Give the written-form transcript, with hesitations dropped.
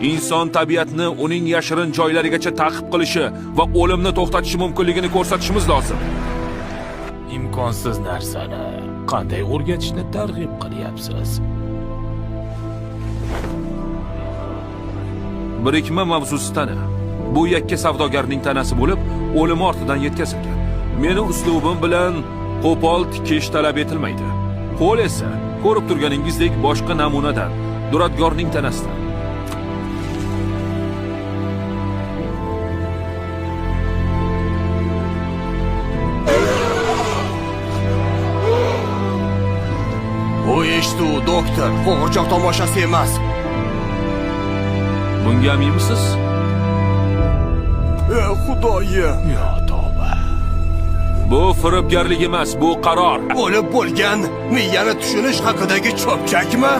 Inson tabiatni uning yashirin joylarigacha ta'qib qilishi va o'limni to'xtatishi mumkinligini ko'rsatishimiz lozim. Imkonsiz narsani qanday o'rgatishni targ'ib qilyapsiz? Birikma mavzusi tana. Bu yakka savdogarning tanasi bo'lib, o'limi ortidan yetkazilgan. Meni uslubim bilan qo'pol tikish talab etilmaydi. Qo'l esa ko'rib turganingizdek boshqa namunadan, duradgorning tanasidan. Bu eshituv, doktor, qo'g'irchoq tomoshasi emas. Bunga aminmisiz? Ey xudoyim! Yo tavba. Bu firibgarlik emas, bu qaror. O'lib bo'lgan miyani tushunish haqidagi cho'pchakmi?